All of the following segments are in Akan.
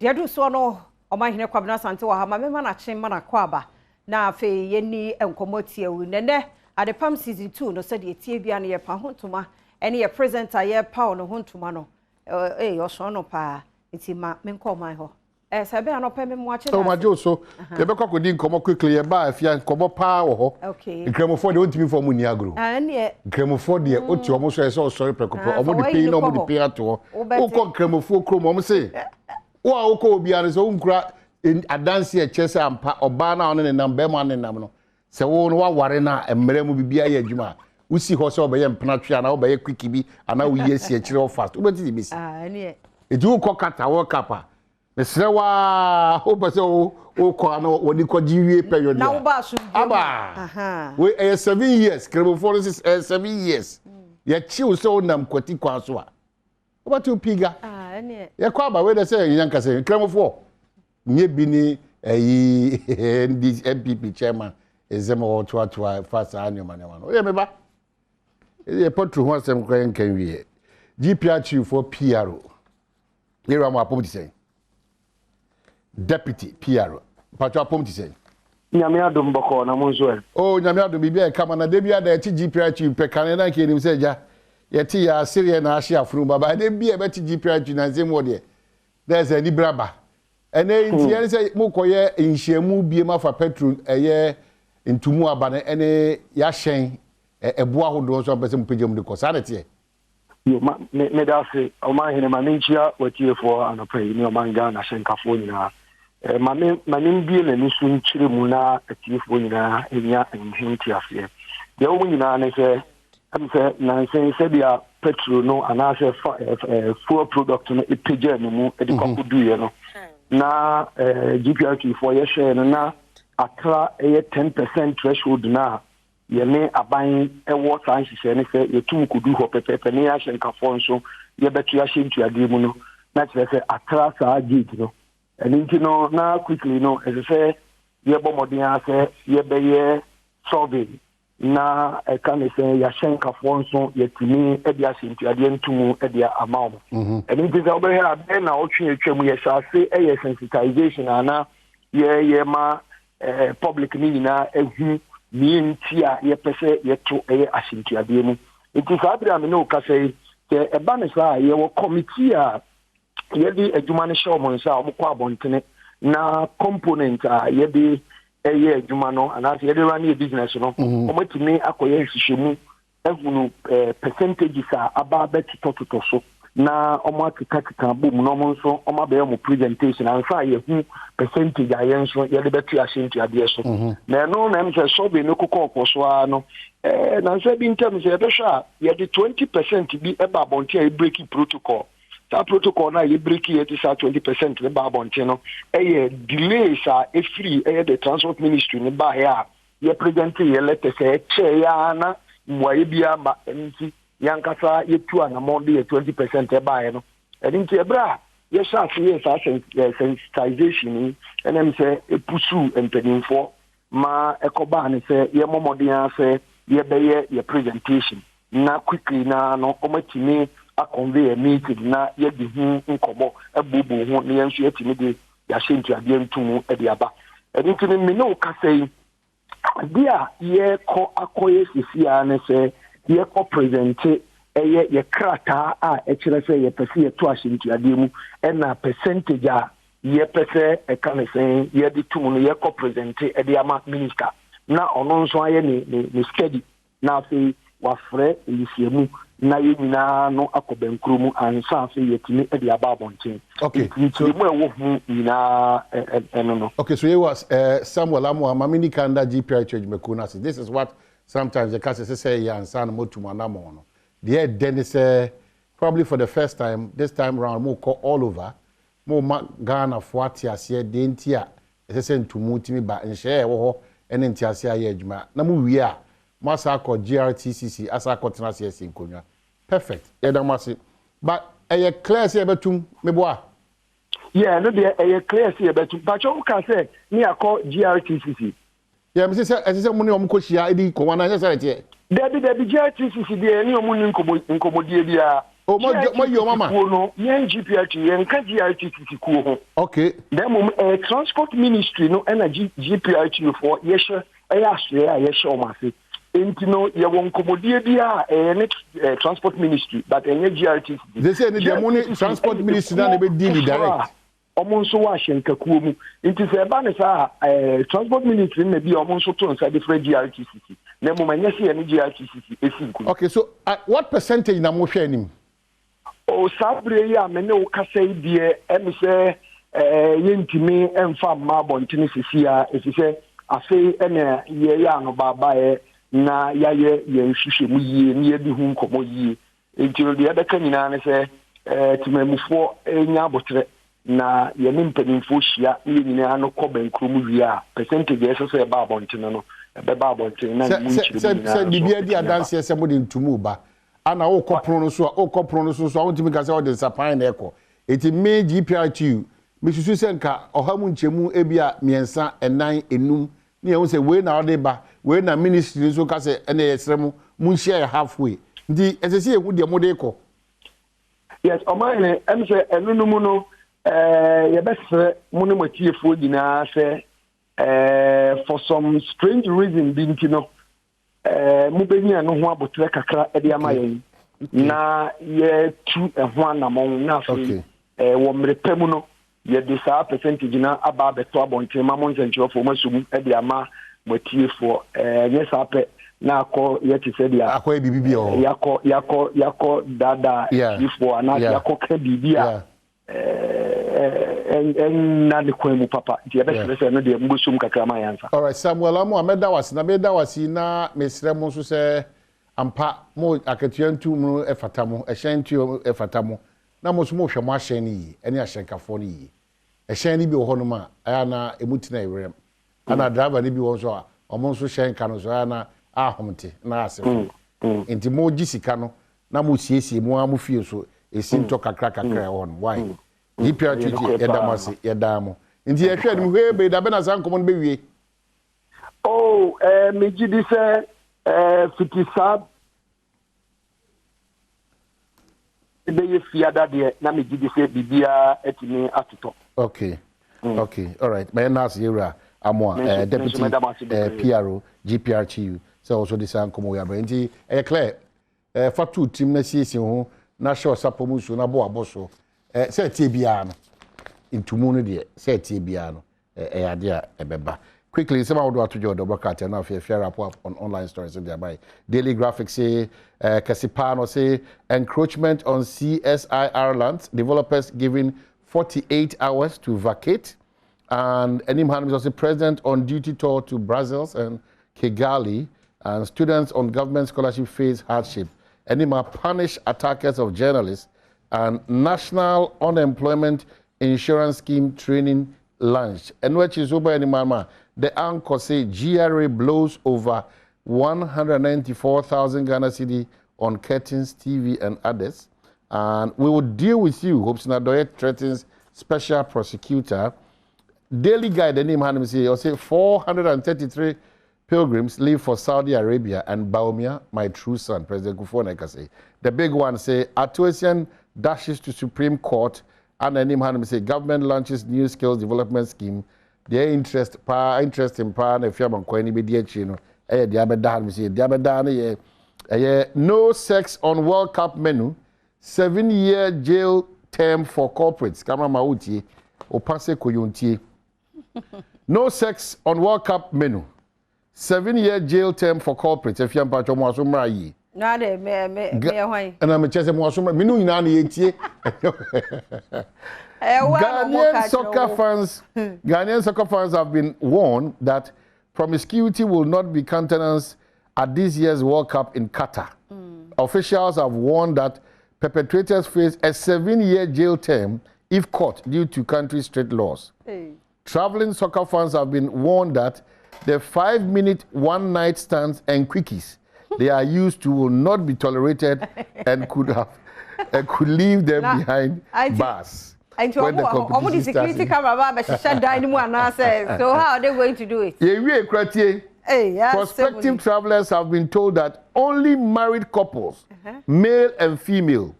Deɛ ɛdu soɔ no, Ɔmanhene Kwabena Asante wɔ ha ma mema no akye ma no akɔ aba na afei yɛnni nkɔmmɔ tiawi. Nɛnɛ Adepam season 2 no sɛdeɛ ɛtie bia no yɛpa ho ntoma ɛne yɛ presenter yɛpaw no ho ntoma no ee ɔsɔn no paa nti ma menkɔ ɔman hɔ. Sɛ ɛbɛyɛ anɔpɛ me mmoakye na ase. Ɔmagye so. Yɛbɛkɔ akɔdi nkɔmmɔ quickly. Yɛba afia nkɔmmɔ paa wɔ hɔ. Nkramofoɔ deɛ wontumi mfa ɔmo nni agorɔ. Ɛneɛ. Nkramofoɔ deɛ wote ɔmo so ɛsɛ ɔsɔre prɛko pɛ. Ɔmo de pin na ɔmo de pin ato hɔ. Wokɔ nkramofoɔ kurom ɔmo se wo a wokɔ obiara no sɛ wonkura adanse a ɛkyerɛ sɛ ampa ɔbaa no a ɔne ne nam bɛrima ne nam no sɛ wo no woaware no a mmerɛ mu biribiara yɛ adwuma a wosi hɔ sɛ wobɛyɛ mpenatwe anaa wobɛyɛ quickie bi anaa woyi asi akyire hɔ fast wobɛte deɛ bɛsi. Nti wokɔ Qatar World Cup a mesrɛ wo a wopɛ sɛ wokɔ a na wɔde kɔgye wie pɛ yɔ deɛ aba wei ɛyɛ 7 years. Kramofoɔ no sɛ ɛyɛ 7 years yɛkye wo sɛ wonam kwati kwan so a wobɛte wo piga. Yɛkɔ aba wei dɛ sɛ yɛnya nkasɛ Kramofoɔ nyɛ bi ne ɛyi NDC NPP chairman nsɛm a wɔtoatoa fa saa nneɛma nneɛma no woyɛ meba yɛ pɔtro ho asɛm koraa yɛnka nwie. GPRTU foɔ PRO yɛwura mo apɔm te sɛn? Deputy PRO patro apɔm te sɛn? Nyame adom, bɔkɔɔ, na mo nso ɛ? Oh, Nyame adom, biribi a ɛka ma na da bi ada ɛte GPRTU pɛ kane na nka yɛnim sɛ agya yɛte yɛ asereɛ na ahye afono mu aba. Ɛdɛ bi a ɛbɛte GPRTU na nsɛm wɔ deɛ na ɛsɛ ani bere aba ɛnɛ nti ɛne sɛ mokɔyɛ nhyiamu biem afa petrol ɛyɛ ntumu aba no ɛne yɛahyɛn ɛbo ahodoɔ nso a mpɛ sɛ mopagya mu de kɔ saa na ɛteɛ. Yo, ma me meda ase, Ɔmanhene. Ma menkyia watiefoɔ anɔpa yi ne ɔman Ghana hyɛnkafoɔ nyinaa. Ma me ma membue m'ani so nkyerɛ mu na atiefoɔ nyinaa nya ho nteaseɛ. Deɛ ɛwɔ mu nyinaa ne sɛ ɛm sɛ nansen sɛdeɛ petrol no anaasɛ fa fuel product no ɛpagyaa ne mu de kɔ akɔduiɛ no na GPRT foɔ yɛhwɛɛ no na atra ɛyɛ 10% threshold no a yɛne aban ɛwɔ saa nhyehyɛ ne sɛ yɛtum kɔdu hɔ pɛpɛɛpɛ ne yɛahyɛ nkafoɔ nso yɛbɛto yɛahyɛ ntuadeɛ mu no na kyerɛ sɛ atra saa gate no. Ɛno nti no na quickly no ɛsɛ sɛ yɛbɔ mmɔden a sɛ yɛbɛyɛ survey na ɛka ne sɛ yɛahyɛ nkafoɔ nso yɛtumi de ahyɛ ntuadeɛ ntomu de ama wɔn. Ɛno nti sɛ wobɛhwɛ a bɛyɛ na ɔtwe atwa mu yɛhyɛ ase ɛyɛ sensitization ana yɛyɛ ma public no nyinaa ehu nea nti a yɛpɛ sɛ yɛto ɛyɛ ahyɛntuadeɛ mu. Nti saa bere a me ne wo kasa yi, sɛ ɛba ne saa a yɛwɔ committee a yɛde adwuma no hyɛ wɔn nsa a wɔkɔ abɔntene na component a yɛde ɛyɛ adwuma no anaasɛ yɛde run yɛ business no wɔatumi akɔyɛ nhwehwɛmu ehunu percentages a aba abɛtotɔtotɔ so na wɔn akekakeka bom na wɔn nso wɔn abɛyɛ wɔn presentation ansa a yɛhu percentage a yɛn nso yɛde bɛto ahyɛ ntuadeɛ so. Na ɛno na ɛm sɛ survey no kokɔ ɔkɔ so ara no nansa bi ntam sɛ yɛbɛhwɛ a yɛde 20% bi ɛba abɔnten a yɛbreak protocol. Saa protocol no a yɛbreak yɛde saa 20% no ba abɔnten no ɛyɛ delays a ɛfiri ɛyɛ the Transport Ministry no baeɛ a yɛpresent yɛ letter sɛ ɛkyɛɛ yɛ ara na mmuayɛ biara ma. Ɛno nti yɛankasa yɛtu anammɔn de yɛ 20% ɛbaeɛ no. Ɛno nti ɛberɛ a yɛhyɛ ase yɛ saa sensitization yi ɛnam sɛ ɛpursue mpanimfoɔ ma ɛkɔbaa ne sɛ yɛmmɔ mmɔden ara sɛ yɛbɛyɛ yɛ presentation na quickly na no ɔmatumi aconvene a meeting na yɛde ho nkɔmmɔ abuobuo ho na yɛn nso yɛtumi de yɛahyɛ ntuadeɛ ntomu de aba. Ɛno nti no me ne wo kasa yi, adeɛ a yɛkɔ akɔyɛ sisi a ne sɛ yɛkɔ present ɛyɛ yɛ krataa a ɛkyerɛ sɛ yɛpɛ sɛ yɛto ahyɛntuadeɛ mu ɛna percentage a yɛpɛ sɛ ɛka ne sɛn yɛde to mu no yɛkɔ present ɛde ama minister na ɔno nso ayɛ ne study na afei wafrɛ nhyiamu na yɛn nyinaa no akɔ bɛnkuro mu ansa afei yɛtumi de aba abɔnten. Okay. Nti mu a ɛwɔ ho nyinaa ɛno no. Okay, so here was Samuel Amoah, Mamini Kanda GPRTU adwumakuo no ase. This is what sometimes yɛka sɛ yɛ ansa na motu mo anammɔn no. Deɛ ɛdɛ ne sɛ probably for the first time this time round mo kɔ all over mo ma Ghanafoɔ ate aseɛ deɛ nti a ɛsɛ sɛ ntomu tumi ba nhyɛ a ɛwɔ hɔ ne nte aseɛ ayɛ adwuma na mo wie a mo asa akɔ GRTCC asa akɔtena ase asi nkonnwa. Perfect, yɛda mo ase, but ɛyɛ clear sɛ yɛbɛtum meboa? Yeah, no deɛ ɛyɛ clear sɛ yɛbɛtum. Mpakyɛ, wo ka sɛ ne akɔ GRTCC? Yɛ mese sɛ ɛsɛ sɛ mo ne ɔmo kɔ hyia ɛdi nkɔmmɔ anaa ɛnyɛ sɛ ɛteɛ? Dabi, dabi, GRTCC deɛ ɛne ɔmo ni nkɔmmɔdie biara. Oh, mo mo yi ɔmo ama. Kuo no, yɛn GPRT, yɛnka GRTCC kuo ho. Okay. Na mmom ɛyɛ Transport Ministry no ɛna G, GPRT foɔ yɛhyɛ, ɛyɛ asoɛɛ a yɛhyɛ wɔn ase. Enti no, yɛwɔ nkɔmmɔdie bi a ɛyɛ ne eh, Transport Ministry, but ɛnyɛ GRTCC. They say ne deɛ mo ne Transport Ministry na na ɛbɛ deal direct. Wɔn nso wɔ ahyɛnkakuo mu. Nti sɛ ɛba no saa a, eh, Transport Ministry no na bi a wɔn nso to nsa de frɛ GRTCC. Na mmom ɛnyɛ sɛ yɛne GRTCC si nkonim. Okay, so at what percentage na mohwɛ anim? Oh, saa berɛ yi a me ne wo kasa yi deɛ, ɛme sɛ eh, yɛntumi mfa mma abɔntene sisi a, ɛfiri sɛ afei na yɛyɛ anobaabaeɛ na yɛayɛ yɛn nhwehwɛmu yie na yɛadi ho nkɔmmɔ yie. Enti no, deɛ yɛbɛka nyinaa ne sɛ, temanmufoɔ nya aboterɛ na yɛne mpanimfoɔ hyia na yɛn nyinaa ano kɔ bɛnkoro mu wie a, percentage a ɛsɛ sɛ ɛba abɔntene no, ɛbɛba abɔntene na ne mu nkyerɛmu Sɛ nyinaa sɛ nso biribi adi atumi aba. adanseɛ sɛ mode ntumu reba, ana wokɔ pono no so a, wokɔ pono no so nso a, wontumi nka sɛ wode nsapan na ɛkɔ. Enti me GPRTU, mesusu sɛ nka ɔha mu nkyɛmu ebia mmiɛnsa, nnan, nnum ne yɛhu sɛ wei na ɔde ba, wei na ministry no nso ka sɛ ɛnna yɛsrɛ mo, monhyia yɛ half way. Nti ɛsɛ sɛ yɛhu deɛ mode rekɔ. Yes, Ɔmanhene, ɛm sɛ ɛno no mu no, eh, yɛbɛsrɛ mo ne mo atiefoɔ nyinaa sɛ eh, for some strange reason bi nti no, Eh, mobɛnya ɛno ho aboterɛ kakra de ama yɛn na yɛatu ɛho anammɔn na afei eh, wɔ mmerɛ pa mu no yɛde saa percentage no aba abɛto abɔnten ma mo nsɛnkyerɛfoɔ mo asom de ama mo atiefoɔ. Eh, ɛnyɛ saa pɛ na akɔ yɛ te sɛ deɛ akɔyɛ biribi bi wɔ hɔ. Yɛakɔ yɛakɔ yɛakɔ daadaa atiefoɔ anaasɛ yɛakɔ ka biribi a ɛnna ne kwan mu papa nti yɛbɛsrɛ sɛ ɛno deɛ mobɛsom kakra ma yɛn ansa. Alright Samuel Amoah mɛda wo ase na meda wo ase yi na mesrɛ mo nso sɛ ampa mo akatua ntu mu no fata mo, ɛhyɛn ntua fata mo na mo nso mohwɛ mo ahyɛn no yie ɛne ahyɛnkafoɔ no yie. Ɛhyɛn no bi wɔ hɔnom a ɛyɛ a na ɛmu tena ɛwerɛm Ɛna driver no bi wɔ nso a ɔmo nso hyɛ nka no nso ɛyɛ na ahomte na ase fam. Nti mo gye sika no na mo siesie mo ara mo fie nso esi ntɔ kakra kakra ɛwɔ hɔ nom. Why? GPR Twitwi yɛda mo ase yɛdaa mo. Nti yɛhwɛ anim hwee bee dabɛ na saa nkɔmɔ no bɛ wie. Oh eh, me gye di sɛ eh, fiti saa bɛyɛ fiada deɛ na megye di sɛ biribiara atumi atotɔ. Okay, mm. okay, all right. Mɛyɛ nurse yɛwura Amoa, eh, deputy eh, PRO, GPRTU, sɛ ɔso de saa nkɔmmɔ wei abrɛ. Nti ɛyɛ clear, eh, fa to tirim na siesie ho na hyɛ ɔsapɔ mu nsuo na bɔ abɔ so. Eh, sɛ ɛteɛ biara no, ntumu no deɛ, sɛ ɛteɛ biara no, Ɛyɛ ade a ɛbɛba. Quickly, nsɛm ahodoɔ ato dwa wɔ Dɔbɔ krataa no afei afia wrap up on online stories no de ama yɛ. Daily Graphic se eh, kɛse paa no ɔse encroachment on CSIR lands, developers given 48 hours to vacate. And anim ha no ɔse president on duty tour to Brussels and Kigali and students on government scholarship face hardship. Anim ha punish attackers of journalists and national unemployment Insurance Scheme Training Launched. Ɛno akyi nso wobɛyɛ anim ama The Anchor se GRA blows over 194,000 Ghana cedi on curtains, TV and others. And we will deal with you, Hopeson Adorye threatens special prosecutor. Daily Guide anim hanom se ɔse 433 Pilgrims leave for Saudi Arabia and Bawumia, my true son, President Kufuor na ɛkasa yi. The big one se Atuasian dashes to Supreme Court ana anim hanom se government launches new skills development scheme. Deɛ ɛyɛ interest paa, interesting paa na Afia Amankwaah ani bɛdi akyire no ɛyɛ deɛ abɛda hanom se deɛ abɛda no yɛ ɛyɛ no sex on World Cup menu, 7 year jail term for culprits. Camera ma wotie, opa se koyontie. No sex on World Cup menu. 7 year jail term for culprits. Afia mpatwɔ mo aso mmra yie. Na de me me me yɛ hwan? Ɛna mekyɛ sɛ mo aso mmra. Menu nyinaa na yɛtie. Ghanaian soccer fans have been warned that promiscuity will not be countenanced at this year's World Cup in Qatar. Officials have warned that perpetrators face a 7 year jail term if caught due to country's strict laws. Hey. Traveling soccer fans have been warned that the 5 minute one night stands and quickies they are used to will not be tolerated and could have and could leave them behind bars. Nti when the ɔmo ɔmo de competition starts. Security camera ba abɛhyehyɛ dan no mu anaasɛ, so how are they going to do it? Yɛwie kuratie. Hey, yeah, Prospective travelers have been told that only married couples, male and female,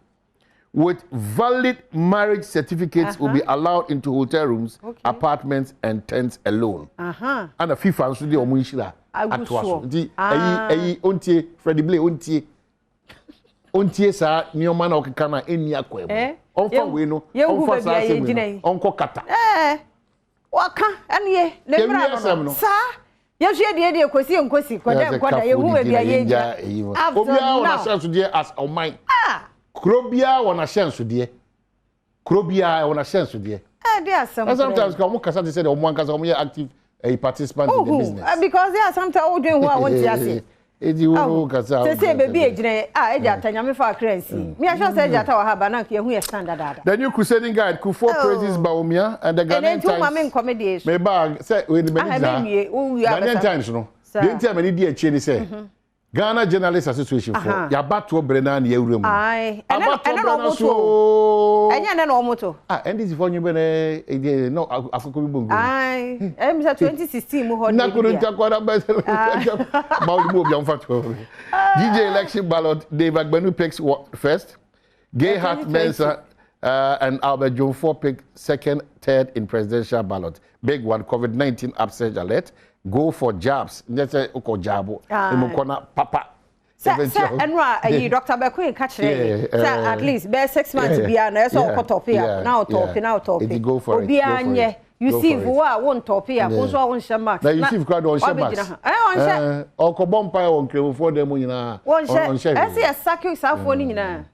with valid marriage certificates will be allowed into hotel rooms, apartments and tents alone. Ana FIFA nso de wɔn nhyira atoa so. Nti ɛyi ɛyi ontie Freddie Blay ontie ontie saa nneɛma na ɔkeka na ɛnni akwan mu. Ɔnfa wei no ɔnfa saa asɛm wei no ɔnkɔ kata. Wɔka ɛneɛ ne mmra no no saa yɛnso yɛ deɛ deɛ kɔsi nkosi kɔdɛ nkɔda yɛhu baabi a yɛgyina up till now. Obiara wɔ n'ahyɛnsodeɛ as ɔman. Ah. Kuro biara wɔ n'ahyɛnsodeɛ. Kuro biara wɔ n'ahyɛnsodeɛ. Ɛde asɛm. And sometimes ka wɔn kasa te sɛ deɛ wɔn ankasa wɔn yɛ active eh, participant in the business. Because yeah, sometimes wodwen ho a wonte aseɛ. Eti wo wo kasa. Sɛ sɛ baabi a egyina yɛ a agya ata nyame fa akra nsi. Me ahwɛ sɛ agya ata wɔ ha ba na nka yɛhu yɛ stand dadaada. The new crusading guide Kufuor oh. praises Bawumia and the Ghanaian Times. Ɛnɛ nti wo ma me nkɔ me deɛ so. Me ba sɛ wei ni mani gyina. Ghanaian Times no. Deɛ nti a mani di akyire ni sɛ. Mhm. Ghana Journalists Association fo yabatoɔ brɛ naa ne yɛwura mu. Abatoɔ brɛ na so. Ɛnyɛ ɛnɛ na wɔn to. Ah NDC fo nyi bɛ na ɛdi na akoko bi bɔ nkuro. Ayi ɛmi sɛ 2016 mu hɔ de. Nakuru ntakwa na bɛ sɛ ma ɔdi mu obi anfa to. GJ election ballot Dave Agbenu picks first. Gayhart Mensah and Albert Dwumfour pick second, third in presidential ballot. Big one, COVID-19 upsurge alert. Go for jabs. Nyɛ sɛ wokɔ jabo. Emu kɔ na papa. Sɛ sɛ ɛno a ɛyi Dr. Bekoe ka kyerɛ yɛ sɛ at least bɛyɛ 6 months biara na ɛsɛ ɔkɔ top up na ɔtɔpe na ɔtɔpe. Obiara nyɛ. Yusuf wo a wo ntɔpe a wo nso a wonhyɛ mask. Na Yusuf kura de ɔnhyɛ mask. Ɛ ɔnhyɛ. Ɔkɔbɔ mpaeɛ wɔ nkramofoɔ dan mu nyinaa. Wɔnhyɛ. Ɛsɛ yɛ saki saafoɔ no nyinaa.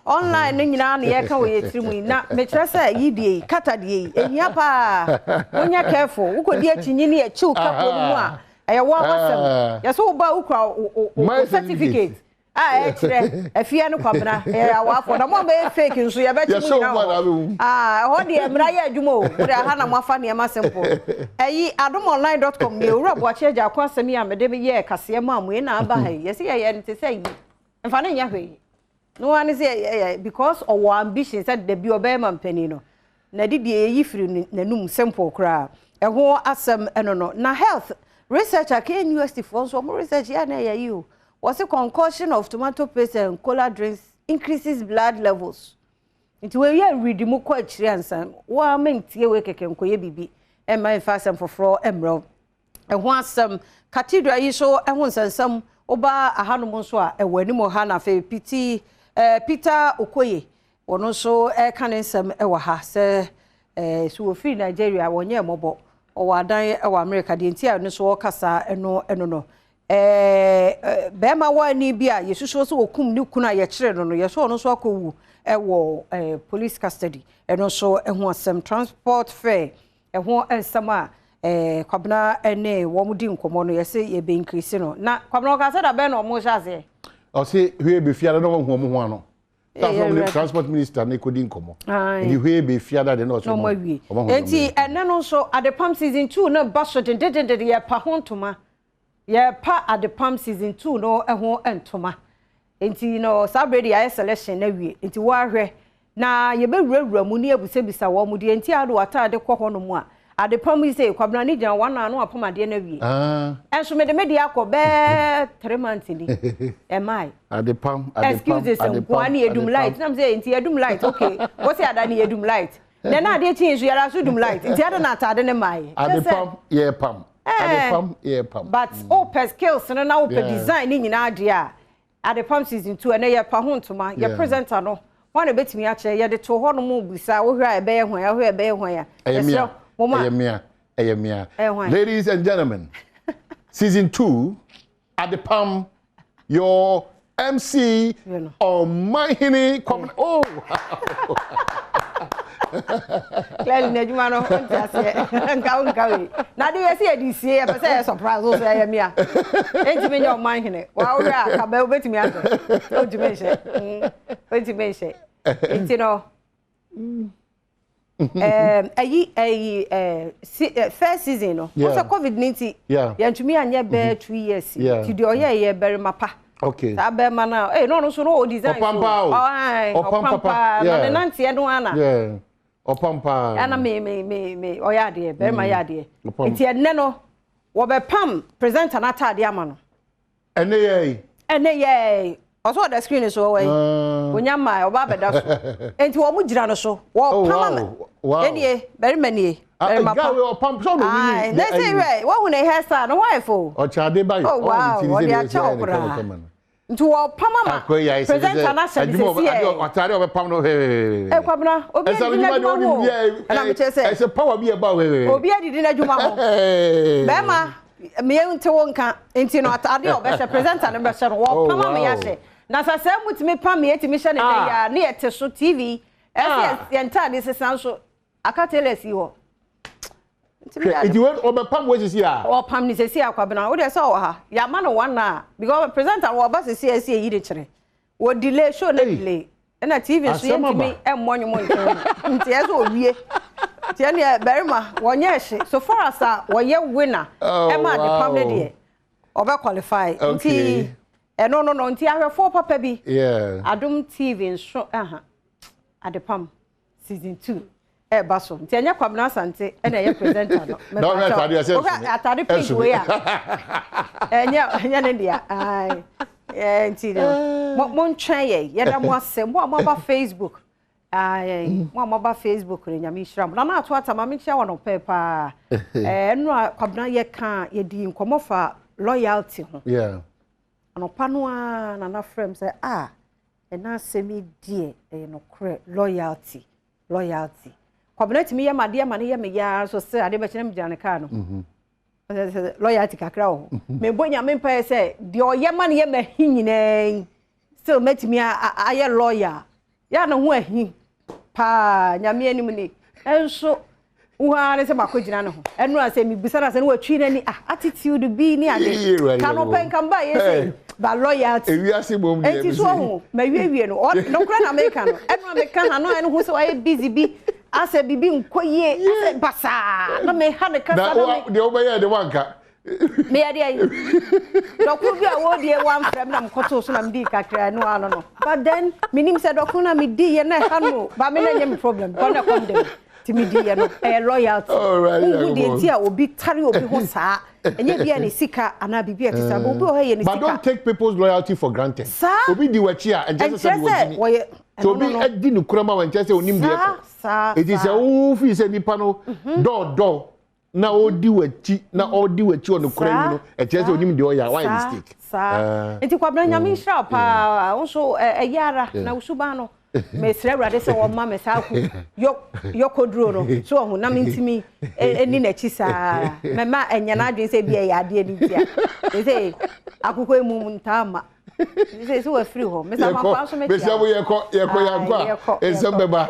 Online no nyinaa na yɛka wɔ yɛ tiri mu yi na mekyerɛ sɛ yi deɛ yi kata deɛ yi ehia paa wonyɛ careful wokɔdi akyinyi ne yɛkyiw kapɔ no mu a ɛyɛ wo awasɛm yɛsɛ wo ba wokura wo certificate a ɛkyerɛ afia no kwabena ɛyɛ awaafo na mo a bɛyɛ fake nso yɛbɛkye mu nyinaa hɔ ah ɛhɔ deɛ mmara yɛ adwuma o wode aha na moafa nneɛma simple ɛyi adomonline.com deɛ owura boakye agya ako asɛm yi a mede yɛɛ kaseɛ maa mo yi na aba ha yi yɛsɛ yɛyɛ no te sɛ yi mfa ne nyɛ hwee no one sɛ ɛyɛ because ɔwɔ ambition sɛ dabi ɔbɛyɛ ma mpanin no na de deɛ yɛyi firi n'anum simple koraa ɛho asɛm ɛno no na health research a KNUST foɔ nso ɔmo research yɛ na ɛyɛ yi o wɔsi concoction of tomato paste and cola drinks increases blood levels nti wɔyɛ read mu kɔ akyire ansa wɔn a mentie wei kɛkɛ nkɔyɛ biribi ɛmma nfa asɛm foforɔ ɛmmerɛw ɛho asɛm cathedral yi so ɛho nsɛnsɛm woba ahanom nso a ɛwɔ anim ha na afei piti Peter Okoye wɔn nso ɛka ne nsɛm ɛwɔ ha sɛ so wɔfiri Nigeria wɔnyɛ mmɔbɔ ɔwɔ adan ɛwɔ America deɛ nti a ɛno nso wɔkasa ɛno ɛno no bɛrima wɔ bi a yɛsusuo sɛ wɔkum ne kunu a yɛkyerɛ no no yɛsɛ ɔno nso akɔwu ɛwɔ police custody ɛno nso ɛho asɛm transport fare ɛho nsɛm a Kwabena ne wɔn di nkɔmɔ no yɛsɛ yɛbɛ increase no na Kwabena ɔka sɛ da bɛn na wɔn hyɛ aseɛ. Ɔse hwee bɛ fiada na wɔn hu wɔn ho ano. Taafo transport minister ne kɔdi nkɔmɔ nti hwee bɛ fiada de na ɔsɛ wɔn awie nti ɛnɛ no nso Adepam season 2 no ba so dendendenden yɛpa ho ntoma yɛpa Adepam season 2 no ho ntoma nti no saa bere de yɛayɛ selection na wie nti wɔahwɛ na yɛbɛwurawura mu ne yɛbisabisa wɔn mu deɛ nti a de w'ataade kɔ hɔ nom a adepam yi sɛ Kwabena ne gyina wɔn ano apam adeɛ no awie ɛnso mede me deɛ akɔ bɛɛ 3 months ni ɛmae. Adepam. Excuses nkoa ne yɛdum light nam sɛ nti yɛdum light okay wɔsi ada ne yɛdum light na na adeɛ kyi nso yɛra so dum light nti ada na ataade ne maae. Adepam yɛ pam adepam yɛ pam. But wopɛ skills no na wopɛ design ne nyinaa deɛ a Adepam season 2 ɛnɛ yɛpa ho ntoma yɛ presenter no wɔn na ebɛtumi akyerɛ yɛde to hɔ nom bisa wohwɛ a ɛbɛyɛ hwan wohwɛ a ɛbɛyɛ hwan a. Ɛyɛ mia ɛyɛ mia ɛyɛ mia ladies and gentlemen, season 2 Adepam, your MC Ɔmanhene Kwabena oh. Clearly n'adwuma no nti aseɛ nka wo nka wei na de yɛsɛ yɛde sie yɛpɛ sɛ yɛ surprise wo so ɛyɛ mia ɛntumi nyɛ ɔmanhene woahwɛ a kaba wobɛtumi ahyɛ wontumi nhyɛ wontumi nhyɛ nti no ɛyi ɛyi first season no wọ́n sɛ COVID ni nti yɛntumi anyɛ bɛɛ 2 years ti deɛ ɔyɛ yɛ bɛrima pa saa bɛrima no a ɛyɛ n'ɔno nso no ɔwɔ design so ɔpampa o ɔpampa na ne nanteɛ no ana ɔpampa ɛna me me me me ɔyɛ adeɛ bɛrima yɛ adeɛ nti ɛnɛ no wɔbɛpam presenter n'ataadeɛ ama no. Ɛnɛ yɛ yi. Ɛnɛ yɛ yi ɔsɔ ɔda screen so ɔwɔ yi. Onya mmaa ɔba abɛda so. Enti wɔn gyina no so. Wɔpam ama. Ɛnie barima nie. Barima pa. Ɔpam sɛ ɔna ɔwini. Na sɛ hwɛ wɔhu ne hair style no wife o. Ɔkyɛ ade ba yi. Oh wow ɔde akyɛ wo koraa. Nti wɔpam ama presenter no ahyɛ ne sɛsi ɛ. Atare ɔbɛpam no hwɛhwɛhwɛ. Ɛ Kwabena obi adidi n'adwuma ho o. Ɛna mekyerɛ sɛ. Ɛsɛ power bi ɛba hwɛhwɛhwɛ. Obi adidi n'adwuma ho. Bɛrima mmea nte wo nka nti no atade a ɔbɛhyɛ presenter no bɛhyɛ no wɔpam ama yɛahyɛ. Na sɛ sɛ mutumi pam yɛtumi hyɛ ne dɛ yɛ a ne yɛte so TV ɛsɛ yɛn ntaade sesa nso aka tailors yi hɔ. Hwɛ, nti wei ɔbɛpam wei sisi a. Ɔpam ne sisi a Kwabena, wo deɛ sɛ ɔwɔ ha. Yɛama no one hour because presenter no ɔba sisi a ɛsɛ yɛyi de kyerɛ. Wɔ delay show no delay. Ɛna TV nso yɛntumi mmɔ nnwom nkyɛn mu. Nti ɛsɛ owie. Nti ɛneɛ barima wɔnyɛ hye. So far as a wɔyɛ winner ɛma ade pam no deɛ ɔbɛ qualify. Nti ɛno no no nti ahwɛfoɔ papa bi. Adom TV nso aha adepam. Season 2 ɛreba so nti ɛnyɛ Kwabena Asante ɛna ɛyɛ presenter no. Na ɔhwɛ atade ɛsɛ ɔhwɛ atade pink wei a ɛnyɛ ɛnyɛ ne dea ayi ɛɛ nti no mo mo ntwɛn yɛ yɛda mo ase mo a mo aba Facebook ayi mo a mo aba Facebook no Nyame nhyira mo Nana Ato Ata maame nkyia wɔn ɔpɛ paa ɛɛ ɛno a Kwabena yɛ ka yɛdi nkɔmɔ fa loyalty ho. Yeah. Anɔpa no ara Nana frɛ m sɛ ah Ɛna asɛm yi deɛ ɛyɛ nokorɛ loyalty loyalty Kwabena tumi yɛ m'adeɛ ma no yɛ me yaa nso sɛ adeɛ bɛkyɛ na megyina ne kaa no mhm. Loyalty kakra wɔ hɔ mhm. Mebɔ Nyame mpaeɛ sɛ deɛ ɔyɛ ma no yɛ m'ahi nyinaa yi still mɛtumi ayɛ loyal yɛ a ne ho ahi paa Nyame anim ni nso Wo ara ne sɛ makɔgyina ne ho. Ɛno a sɛ mebisa no asɛ no watwi n'ani ah attitude bi ne ade. Ka no pɛ nka mba yɛ sɛ ba loyalty. Ewiase bom deɛ Enti so ɔho mawiewie no. Nokorɛ na meka no. Ɛno a meka ha no ɛno ho sɛ wayɛ busy bi asɛ biribi nkɔ yie asɛ basaa na meha ne kasa na me. Deɛ wobɛyɛ de wanka. Meyɛ deɛ yi. Dɔkono bi a wɔredie wɔamfrɛ me na mekɔtoo so na medii kakra ɛno ano no. But then menim sɛ dɔkono no a mediiɛ na ɛha no ba me na ɛnyɛ me problem because na ɛkɔm de me. Nti mediiɛ no ɛyɛ loyalty. Wohu deɛ nti a obi tare obi ho saa. Ɛnyɛ bi a ne sika anaa biribi a ɛte saa. But obi wɔ hɔ ɛyɛ ne sika. But don't take people's loyalty for granted. Saa. Obi di w'akyi a ɛnkyerɛ sɛ sɛbi w'agyi ni. Ɛnkyerɛ sɛ wɔyɛ Sɛ obi adi nokorɛ ma wo ɛnkyerɛ sɛ onim deɛ ɛkɔ. Saa saa. Eti sɛ wo feel sɛ nipa no dɔɔdɔɔ na ɔredi w'akyi na ɔredi w'akyi wɔ nokorɛ mu no ɛkyerɛ sɛ onim deɛ ɔyɛ a wayɛ mistake. Saa nti Kwabena Nyame nhyira wo paa wo nso ɛyɛ ara na wo suban no mesrɛ Awurade sɛ ɔmma me saa ko yɔkɔduro no so ɔho na mentumi ɛni n'akyi saa mɛma ɛnyɛ n'adwene sɛ bi ɛyɛ adeɛ no nti a sɛ akokɔ emu ntaa ma sɛ sɛ wafiri hɔ mesɛ amankwa nso mɛkyia yɛkɔ yɛkɔ yɛnkɔ a nsɛm bɛba.